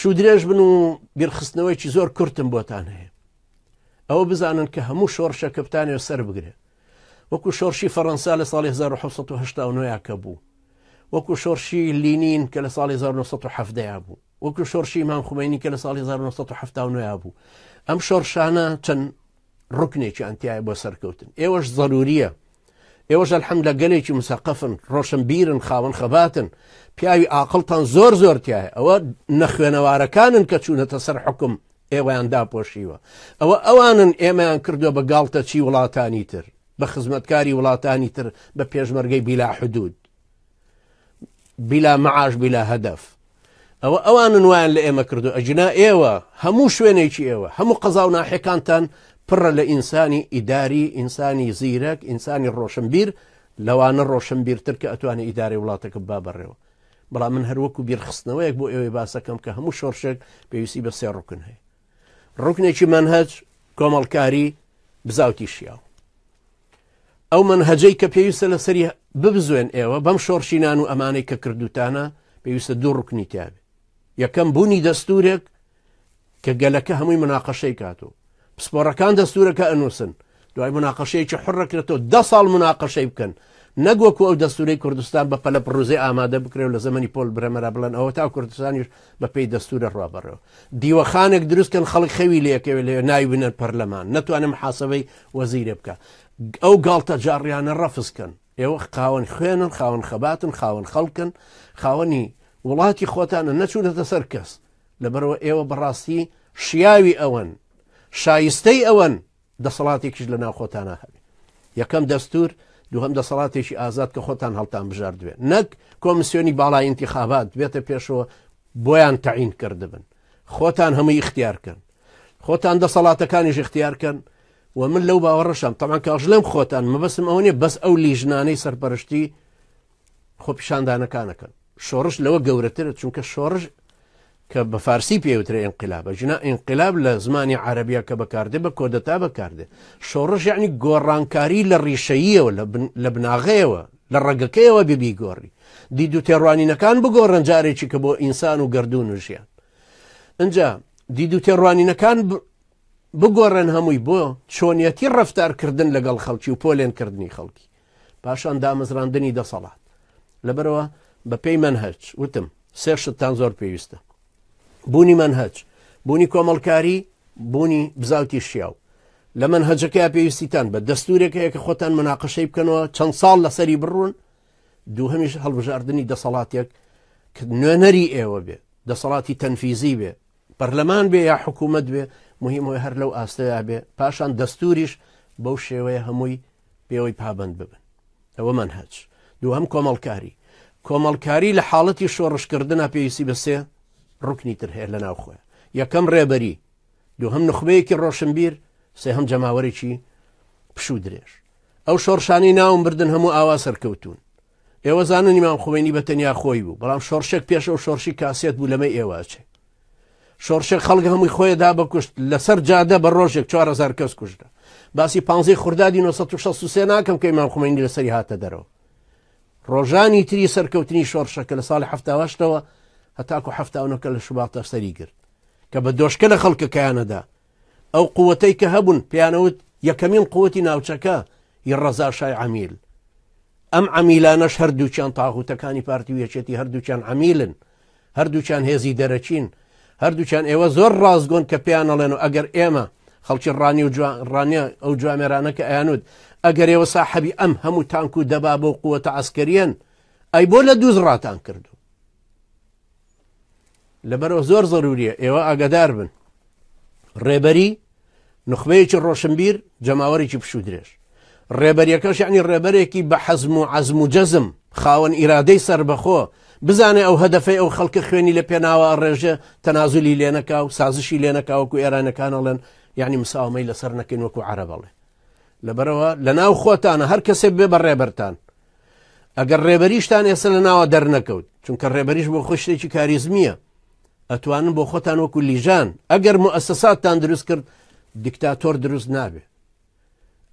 پشوو درێژ بن و بیرخستنەوەیکی زۆر کورتم بۆتان هەیە. ئەوە بزانن کە هەموو شۆڕشەکە بتانەوێت سەر بگرێ، وەکو شۆڕشی فەڕەنسا لە ساڵی 1789 کە بوو، وەکو شۆڕشی لینین کە لە ساڵی 1970 بوو، وەکو شۆڕشی ئیمام خومەینی کە لە ساڵی 1979 بوو. ئەم شۆڕشانە چەند ڕکنێکیان تایە بۆ سەرکەوتن. ئێوەش زەروریە، ئێوەش الحمد لە گەلێکی مسەقەفن، ڕۆشنبیرن، خاوەن خەباتن، پیاوی ئاقڵتان زۆر زۆر تایە. ئەوە نەخوێنەوارەکانن کە چوونەتە سەر حکوم ئێوەیان داپۆشیوە. ئەوە ئەوانن ئێمەیان کردووە بە گاڵتەچی وڵاتانی تر، بە خزمەتکاری وڵاتانی تر، بە پێشمەرگەی بیلا حدود، بیلا معاش، بیلا هەدەف. ئەوە ئەوانن وایان لە ئێمە کردو. ئەگینا ئێوە هەموو شوێنێکی ئێوە، هەموو قەزا و ناحیەکانتان پڕە لە ئینسانی ئیداری، ئینسانی زیرەک، ئینسانی ڕۆشنبیر، لەوانە ڕۆشنبیرتر کە ئەتوانێت ئیدارەی وڵاتەکە ببا بەڕێوە. بەڵام من هەروەکو بیرخستنەوەیەک بۆ ئێوەی باسەکەم کە هەموو شۆڕشێک پێویستی بە سێ ڕوکن هەیە. ڕوکنێکی مەنهەج، کۆمەڵکاری، بزاوتی شیاو. ئەو مەنهەجەی کە پێویستە لەسەری ببزوێن ئێوە بەم شۆڕشینان و ئەمانەی کە کردوتانە پێویستە دوو ڕوکنی تیاێ. یەکەم بوونی دەستورێک کە گەلەکە هەمووی مناقەشەی کات و پسپۆڕەکان دەستورەکە ئەنووسن، دوای مناقەشەیەکی حڕەکرێتەوە 10 ساڵ مناقەشەی بکەن، نەک وەکو ئەو دەستورەی کوردستان بە پەلە پڕوزێ ئامادە بکرێ و لە زەمەنی پۆل برەمەرا بڵێن ئەوە تا کوردستانیش بە پێی دەستورە ڕوا بەڕێوە. دیوەخانێک دروست کەن خەڵک خەوی لێکەوێ لەوێ ناوی بنەن پەرلەمان، نەتوانێ محاسبەی وەزیرێ بکا. ئەو گاڵتە جاڕیانە ڕەفز کەن. ئێوە خاوەن خوێنن، خاوەن خەباتن، خاوەن خەڵکن، خاوەنی وڵاتی خۆتانە، نەچوونەتە سەر کەس. لەبەرئەوە ئێوە بەڕاستی شیاوی ئەوەن، شایستەی ئەوەن دەسەڵاتێکیش لە ناو خۆتانا هەبێ. یەکەم دەستور، دووهەم دەسەڵاتێکی ئازاد کە خۆتان هەڵتان بژاردبێ، نەک کۆمسیۆنی باڵای ئینتیخابات بێتە پێشەوە بۆیان تەعین کردبن. خۆتان هەمووی ئیختیار کەن، خۆتان دەسەڵاتەکانیش ئیختیار کەن. و من لەو باوەڕەشم تەبعەن کە ئەژڵێم خۆتان مەبەستم ئەوە نییە بەس ئەو لیژنانەی سەرپەرشتی خۆپیشاندانەکانەکەن. شۆڕش لەوە گەورەترە، چونکە شۆڕش کە بە فارسی پێوترێ ئینقلابە، ژنا ئینقلاب لە زمانی عەرەبیە کە بەکاردێ بە کۆدەتا بەکاردێ. شۆڕش یعنی گۆڕانکاری لە ڕیشەییەوە، لە بناغەیەوە، لە ڕەگەکەیەوە بێ بیگۆڕی، دید و تێڕوانینەکان بگۆڕن جارێکی کە بۆ ئینسان و گەردوون و ژیان. ئینجا دید و تێڕوانینەکان بگۆڕێن هەمووی بۆ چۆنیەتی ڕەفتارکردن لەگەڵ خەڵکی و پۆلێنکردنی خەڵکی، پاشان دامەزراندنی دەسەڵات. لەبەرەوە بە پێی مەنهەج وتم سێ شتتان زۆر پێویستە: بوونی مەنهەج، بوونی کۆمەڵکاری، بوونی بزاوتی شیاو. لە مەنهەجەکەیا پێویستیتان بە دەستورێک هەیە کە خۆتان مناقەشەی بکەنەوە، چەند ساڵ لەسەری بڕون. دووهەمیش هەڵبژاردنی دەسەڵاتێک کە نوێنەری ئێوە بێ، دەسەڵاتی تەنفیزی بێ، پەرلەمان بێ یا حکوومەت بێ، مهمەوەی هەر لەو ئاستەیا بێ. پاشان دەستوریش بەو شێوەیە هەمووی پێوەی پابند ببن. ئەوە مەنهەج. دووهەم کۆمەڵکاری. کۆمەڵکاری لە حاڵەتی شۆڕشکردنا پێویستی بە سێ ڕکنی تر هەیە لە ناو خۆیان. یەکەم ڕێبەری، دووهەم نوخبەیەکی ڕۆشنبیر، سێهەم جەماوەرێکی پشوو درێژ. ئەو شۆڕشانەی ناوم بردن هەموو ئاوا سەرکەوتوون. ئێوە زانن ئیمام خومەینی بە تەنیا خۆی بوو، بەڵام شۆڕشێک پێش ئەو شۆڕشی کاسێت بوو لەمەی ئێوە ئەچێ. شۆڕشێک خەڵک هەمووی خۆی دا بە کوشت لەسەر جادە بە ڕۆژێک 4000 کەس کوژرا. باسی پانزەی خوردادی 963 ناکەم کە ئیمام خومەینی لەسەری هاتە دەرەوە. ڕۆژانی تری سەرکەوتنی شۆڕشەکە لە ساڵی 78ەوە هەتاکو 79 کە لە شوباتە سەری گرت کە بە دۆشکە لە خەڵکەکەیانەدا. ئەو قوتەی کە هەبوون پێیانەوت یەکەمین قوتی ناوچەکە ی ڕەزا شای عەمیل. ئەم عەمیلانەش هەردووکیان تاغوتەکانی پارتی و یەکێتی، هەردووکیان عەمیلن، هەردووکیان هێزی دەرەکین، هەردووکیان ئێوە زۆر ڕاستگۆن کە پێیان ئەڵێن و ئەگەر ئێمە خەڵکی ڕانی و ڕانیە ئەو جوامێرانە کە ئەیانوت ئەگەر ئێوە ساحەبی ئەم هەموو تانک و دەبابە و قوتە عەسکەریەن ئەی بۆ لە دووز ڕاتان کردو؟ لەبەرەوە زۆر زەروریە ئێوە ئاگادار بن. ڕێبەری نوخبەیەکی ڕۆشنبیر، جەماوەرێکی پشوو درێژ. ڕێبەریەکەش یعنی ڕێبەرێکی بە حەزم و عەزم و جەزم، خاوەن ئیرادەی سەربەخۆ، بزانێ ئەو هەدەفەی ئەو خەڵکە خوێنی لە پێناوە ئەڕێژێ تەنازولی لێ نەکا و سازشی لێ نەکا وەکو ئێرانەکان ئەڵێن، یعنی مساومەی لەسەر نەکەین وەکو عەرەب ئەڵێ. لەبەرەوە لە ناو خۆتانە هەر کەسێ بێ بە ڕێبەرتان. ئەگەر ڕێبەریشتان ئێستا لە ناوە دەرنەکەوت، چونکە ڕێبەریش بۆ خۆی شتێکی کاریزمییە، ئەتوانن بۆ خۆتان وەکو لیژان ئەگەر موئەسەساتتان دروست کرد دیکتاتۆر دروست نابێ.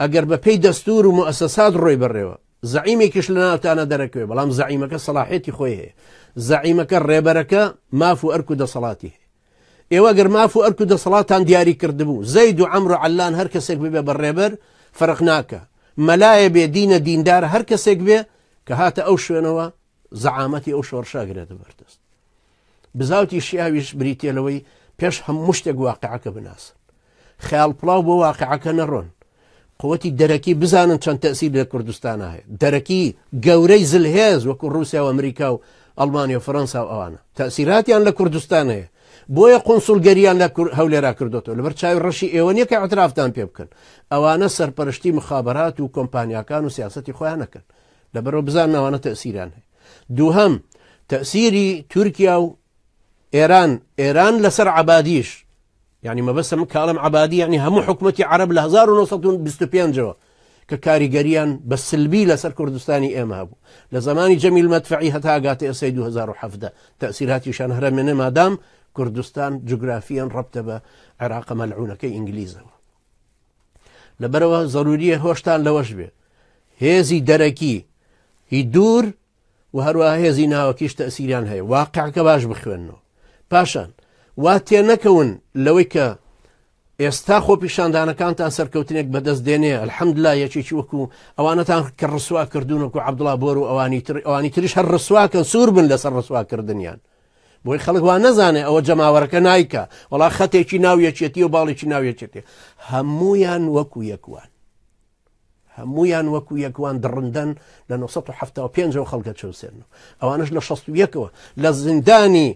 ئەگەر بە پێی دەستور و موئەسەسات ڕۆی بەڕێوە، زەعیمێکیش لە ناوتانە دەرەکەوێ، بەڵام زەعیمەکە سەلاحیەتی خۆی هەیە، زەعیمەکە ڕێبەرەکە ماف و ئەرک و دەسەڵاتی هەیە. ئێوە گەر ماف و ئەرک و دەسەڵاتان دیاری کردبوو، زەید و عەمر و عەللان هەر کەسێک ببێ بە ڕێبەر فەرق ناکا. مەلایە بێ دینە دیندارە هەر کەسێک بێ کە هاتە ئەو شوێنەوە زەعامەتی ئەو شۆڕشە ئەگرێتە بەردەست. بزاوتی شیاویش بریتیە لەوەی پێش هەموو شتێک واقعەکە بناسن. خەیاڵ پڵاو بۆ واقعەکە نەڕۆن. قوتی دەرەکی بزانن چەند تەسیر لە کوردستانە هەیە. دەرەکی گەورەی زلهێز وەکو رووسیا و ئەمریکا و ئەڵمانیا و فەرەنسا و ئەوانە تەسیراتیان لە کوردستان هەیە. بۆیە قونسوڵگەریان لە هەولێرا کردوێتەوە لەبەر چاوی ڕەشی ئێوە نییە کە اعترافتان پێ بکەن. ئەوانە سەرپەرشتی مخابرات و کۆمپانیاکان و سیاسەتی خۆیان نەکەن. لەبەرەوە بزانن ئەوانە تەسیران هەیە. دووهەم تەسیری تورکیا و ئێران، ئێران لەسەر عەبادیش، یعنی مەبەستم من کاڵم عەبادی یعنی هەموو حکوومەتی عەرەب لە 1925ەوە کە کاریگەریان بە سلبی لەسەر کوردستانی ئێمە هەبوو لە زمانی جەمیل مەدفعی هەتا گاتە ئێسەی 2017 تەسیراتیشان هەرەمێنێ مادام کوردستان جوگرافیان ڕەبتە بە عێراقە مەلعونەکەی ئینگلیزەوە. لەبەرەوە زەروریە هۆشتان لەوەش بێ هێزی دەرەکی هی دوور و هەروەها هێزی ناوەکیش تەئسیریان هەیە واقعەکە باش بخوێننەوە پاشان وا تێنەکەون لەوەی کە ئێستا خۆپیشاندانەکانتان سەرکەوتنێک بەدەست دێنێ الحەمدلله یەکێکی وەکو ئەوانەتان کە ڕسوا کردوون وەکو عەبدوڵا بۆر و ئەوانی تر ئەوانی تریش هەر ڕسواکەن سوور بن لەسەر ڕسواکردنیان بۆی خەڵک وا نەزانێ ئەوە جەماوەرەکە نایکا وەڵا خەتێکی ناو یەکێتی و باڵێکی ناو یەکێتی هەمویان وەکو یەکوان هەموویان وەکو یەک وان دڕندەن لە 1975 ەوە خەڵکە چەوسێنەوە ئەوانش لە 61ەوە لە زیندانی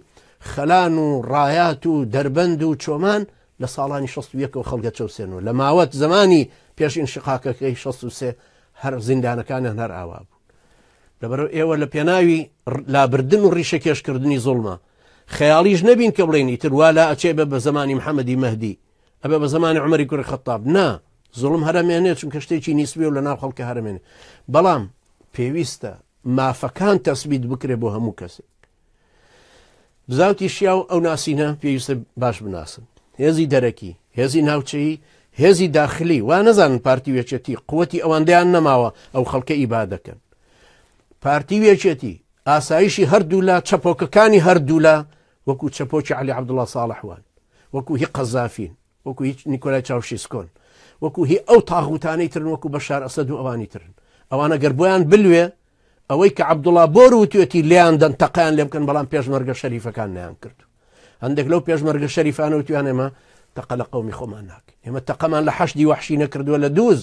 خەلان و ڕایات و دەربەند و چۆمان لە ساڵانی 61ەوە خەڵکە چەوسێنەوە لە ماوەت زمانی پێش ئینشقاقەکەی 63 هەر زیندانەکانیان هەر ئاوا بوو لەبەرەوە ئێوە لە پێناوی لابردن و ڕیشە کێشکردنی زوڵمە خەیاڵیش نەبین کە بڵێن ئیتر وا لا ئەچێ بە بە زمانی محەممەدی مەهدی ئەبێ بە زمانی عومەری کوڕی خەتاب نا زوڵم هەرەمێنێ چونکە شتێکی نیسبی و لە ناو خەڵکە هەرەمێنێ بەڵام پێویستە مافەکان تەسبیت بکرێ بۆ هەموو کەسێک بزاوتی شیاو ئەو ناسینە پێویستە باش بناسن هێزی دەرەکی هێزی ناوچەیی هێزی داخلی وا نەزانن پارتی وێچێتی قوتی ئەوەندەیان نەماوە ئەو خەڵکە ئیبا دەکەن پارتی وێچێتی ئاسایشی هەردوولا چەپۆکەکانی هەردوولا وەکو چەپۆکی عەلی عەبدوڵا ساڵح وان، وەکو هی قەزافین، وەکو هی نیکۆلای چاوشیسکۆن، وەکو هی ئەو تاغوتانەی ترن وەکو بەشار ئەسەد و ئەوانی ترن. ئەوانە گەر بۆیان بلوێ ئەوەی کە عەبدوڵا بۆر وتوێتی لێیان دەن تەقەیان لێ بکەن بەڵام پێشمەرگە شەریفەکان نەیان کرد. هەندێک لەو پێشمەرگە شەریفانە وتویان ئێمە تەقە لە قەومی خۆمان ناکەین. ئێمە تەقەمان لە حەشدی وەحشی نەکردووە لە دووز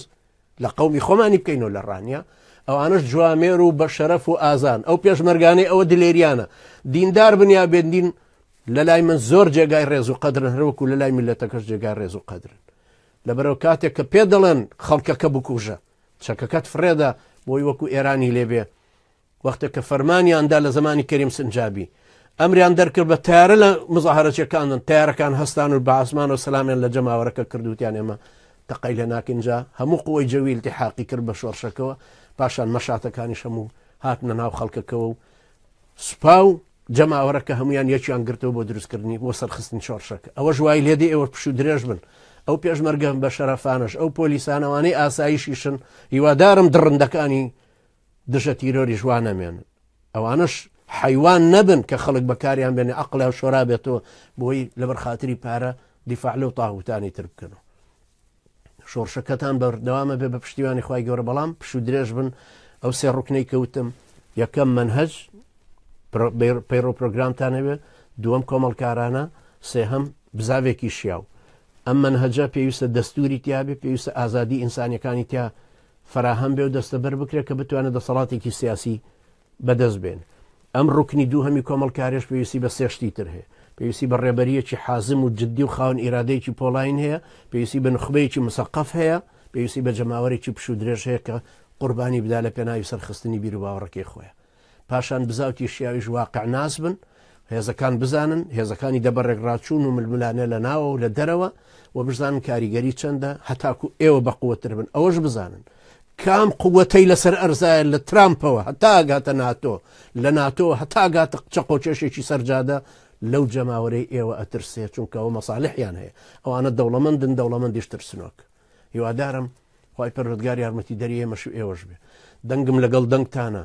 لە قەومی خۆمانی بکەینەوە لە ڕانیە ئەوانش جوامێر و بەشەرەف و ئازان ئەو پێشمەرگانەی ئەوە دلێریانە دیندار بن یا بێندین لە لای من زۆر جێگای ڕێز و قەدرن هەروەکو لە لای میلەتەکەش جێگای ڕێز و قەدرن لەبەرەوە کاتێک کە پێ دەڵێن خەڵکەکە بکوژە چەکەکەت فڕێدا بۆی وەکو ئێرانی لێبێ وەختێک کە فەرمانیان دا لە زەمانی کەریم سنجابی ئەمریان دەرکرد بە تارە لە مزاهرەچەکانن تارەکان هەستان و بە ئاسمان و سەلامیان لە جەماوەرەکە کردوتیان ئێمە تەقەی لە ناکەین جا هەموو قوەی جەوی التحاقی کرد بە شۆڕشەکەوە پاشان مەشاتەکانیش هەموو هاتنە ناو خەڵکەکەوە و سوپا و جەماوەرەکە هەمویان یەکیان گرتەوە بۆ دروستکردنی بۆ سەرخستنی شۆڕشەکە ئەوەش وای لێدێ ئێوە پشوو درێژ بن ئەو پێشمەرگە بە شەرەفانەش ئەو پۆلیسانەوانەی ئاسایشیشن هیوادارم دڕندەکانی دژە تیرۆریش وا نەمێنن ئەوانەش حەیوان نەبن کە خەڵک بەکاریان بێنێ ئەقڵیان شۆرا بێتەوە بۆی لەبەر خاتری پارە دیفاع لەو تاغوتانی تر بکەنەوە شۆڕشەکەتان بەردەوامە بێ بە پشتیوانی خوای گەورە بەڵام پشوو درێژ بن ئەو سێ ڕوکنەی کەوتم یەکەم مەنهەج پەیڕۆ پرۆگرامتان هەبێ دووەم کۆمەڵکارانە سێهەم بزاڤێکی شیاو ئەم مەنهەجە پێویستە دەستوری تیاابێ پێویستە ئازادی ئینسانیەکانی تیا فەراهەم بێ و دەستەبەر بکرێت کە بتوانێت دەسەڵاتێکی سیاسی بەدەست بێن. ئەم ڕوکنی دووهەمی کۆمەڵکارێش پێویستی بە سێ شتی تر هەیە. پێویستی بە ڕێبەرییەکی حازم و جددی و خاوەن ئیرادەیەکی پۆڵاین هەیە، پێویستی بە نوخبەیەکی مسەقەف هەیە، پێویستی بە جەماوەرێکی پشوودرێژ هەیە کە قوربانی بدا لە پێناوی سەرخستنی بیروباوەڕەکەی خۆیا. پاشان بزاوتی شیاویش واقع ناس بن، هێزەکان بزانن، هێزەکانی دەبەڕێکڕاچوون و ململانێ لە ناوە و لە دەرەوە و بزانن کاریگەری چەندە هەتاکو ئێوە بەقوەتر بن، ئەوەش بزانن کام قوەتەی لەسەر ئەرزایە لە ترامپەوە هەتا ئەگاتە ناتۆ، لە ناتۆوە هەتا ئەگاتە چەقۆکێشێکی سەر جادە، لەو جەماوەرەی ئێوە ئەترسێ، چونکە ئەوە مەسالحیان هەیە، ئەوانە دەوڵەمەندن، دەوڵەمەندیش ترسنۆک. هیوادارم خوای پەروەردگار یارمەتیدەری ئێمەش و ئێوەش بێ. دەنگم لەگەڵ دەنگتانە.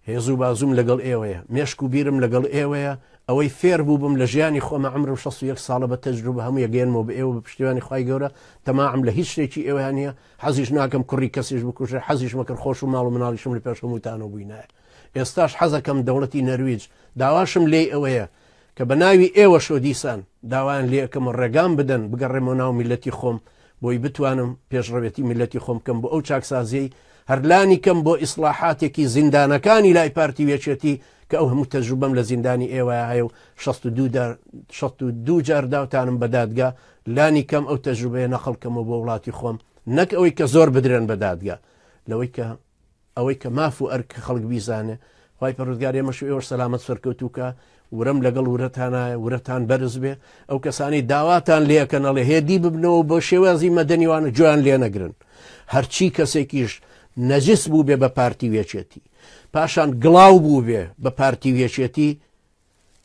هێز و بازووم لەگەڵ ئێوەیە، مێشک و بیرم لەگەڵ ئێوەیە، ئەوەی فێر بووبم لە ژیانی خۆما عەمرم 61 ساڵە بە تەجروبە هەمووی ئەگەیەنمەوە بە ئێوە بە پشتیوانی خوای گەورە تەماعم لە هیچ شتێکی ئێوەیان نییە حەزیش ناکەم کوڕی کەسیش بکوژێ حەزیش مەکرد خۆش و ماڵ و مناڵیشم لە پێش هەمووتانەوە بووینایە ئێستاش حەزەکەم دەوڵەتی نەرویج داواشم لێی ئەوەیە کە بە ناوی ئێوەشەوە دیسان داوایان لێ ئەکەم و ڕێگام بدەن بگەڕێمەوە ناو میللەتی خۆم بۆی بتوانم پێشڕەوێتی میللەتی خۆم بکەم بۆ ئەو چاکسازیەی هەر لانی کەم بۆ ئیسڵاحاتێکی زیندانەکانی لای پارتی و یەکێتی کە ئەو هەموو تەجروبەم لە زیندانی ئێوە هەیە و 62 جار داوتانم بە دادگا لانی کەم ئەو تەجروبەیە نەقڵ کەمەوە بۆ وڵاتی خۆم نەک ئەوەی کە زۆر بدرێن بە دادگا لەوەی کە ئەوەی کە ماف و ئەرکە خەڵک بیزانێ. خوای پەروەردگار ئێمەش و ئێوەش سەلامەت سەرکەوتوو کا. ورەم لەگەڵ ورەتانایە، ورەتان بەرز بێ. ئەو کەسانەی داواتان لێ ئەکەن ئەڵێ هێدی ببنەوە و بە شێوازی مەدەنی وانە گوێیان لێ نەگرن. هەرچی کەسێکیش نەجس بووبێ بە پارتی و یەکێتی، پاشان گڵاو بووبێ بە پارتی و یەکێتی،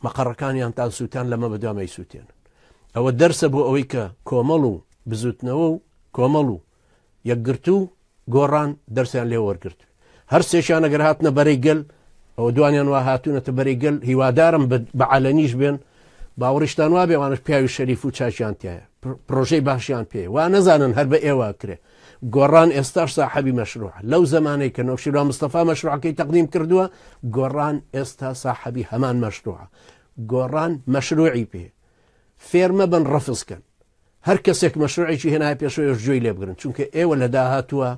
مەقەڕەکانیانتان سووتان لەمە بەدوا مەیسووتێنن. ئەوە دەرسە بۆ ئەوەی کە کۆمەڵ و بزووتنەوە و کۆمەڵ و یەکگرتوو گۆڕان دەرسیان لێ وەرگرت هەرسێکیان ئەگەر هاتنە بەرەی گەل ئەوە دوانیان وا هاتوونەتە بەرەی گەل هیوادارم بە عەلەنیش بێن باوەڕیشتان وابێ ئەوانش پیاوی شەریف و چاکیان تایە پرۆژەی باشیان پێ وا نەزانن هەر بە ئێوە کرێ گۆڕان ئێستاش ساحەبی مەشروع لەو زمانەی کە نەوشیروان مستەفا مەشروعەکەی تەقدیم کردووە گۆڕان ئێستا ساحەبی هەمان مەشروعە گۆڕان مەشروعی پێ فێر مەبن ڕەفز کەن هەر کەسێک مەشروعێکی هێنایە پێشەوە ئێوەش گوێی لێ بگرن چونکە ئێوە لە داهاتووە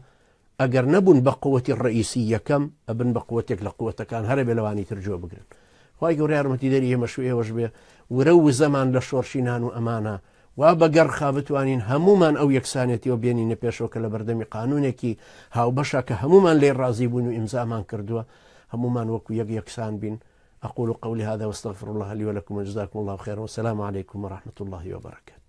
ئەگەر نەبوون بە قوتی ڕئیسی یەکەم ئەبن بە قوتێک لە قوتەکان هەرە بێ لەوانی تر گوێ بگرن خوای گەورە یارمەتیدەری ئێمەش و ئێوەش بێ ورە و وزەمان لە شۆرشی نان و ئەمانە وا بەگەڕخا بتوانین هەمومان ئەو یەکسانێتیەوە بێنینە پێشەوە کە لە بەردەمی قانونێکی هاوبەشە کە هەمومان لێ ڕازی بوون و ئیمزامان کردووە هەمومان وەکو یەک یەکسان بین أقول قولي هذا واستغفر الله لي ولكم وجزاكم الله خيرا والسلام عليكم ورحمة الله وبركاته.